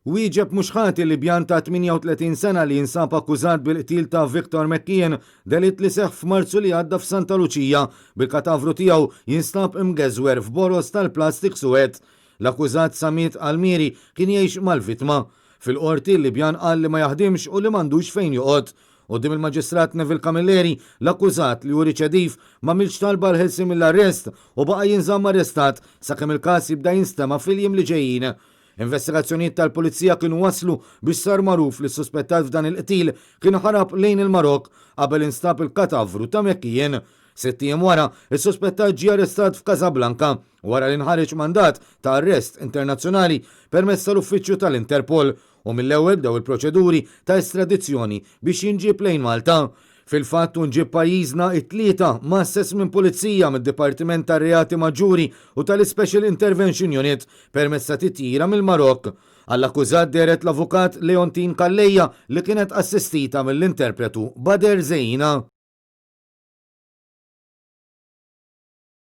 Wieġeb mhux ħati Libjan ta' 38 sena li jinsab akkużat bil-qtil ta' Victor McKeon, delitt li seħħ f'Marzu li għadda f'Santa Luċija, bil-katavru tiegħu jinstab imgeżwer f'boroż tal-plastik suwed. L-akkużat Samit Almiri kien jgħix mal-vittma. Fil-Qorti, il-Libjan qal li ma jaħdimx u li m'għandux fejn joqgħod. Quddiem il-Maġistrat Neville Camilleri, l-akkużat, li hu riċediv, m'għamilx talba għall-ħelsien mill-arrest u baqa' jinżamm arrestat sakemm il-każ jibda jinstema' fil-jiem li ġejjin. Investigazzjonijiet tal-Pulizija kienu wasslu biex sar magħruf li s-suspettat f'dan il-qtil kien ħarab lejn il-Marokk qabel instab il-katavru ta' McKeon. Sitt ijiem wara, is-suspettat ġie arrestat f'Casablanca wara li nħareġ mandat ta' arrest internazzjonali permezz tal-uffiċċju tal-Interpol u mill-ewwel bdew il-proċeduri ta' estradizzjoni biex jinġieb lejn Malta. Fil-fatt hu nġieb pajjiżna it-Tlieta mgħasses minn Pulizija mid-Dipartiment tar-Reati Maġġuri u tal-Ispecial Intervention Unit permezz ta' titjira mill-Marokk. Għall-akkużat dehret l-Avukat Leontine Calleja li kienet assistita mill-interpretu Bader Zeina.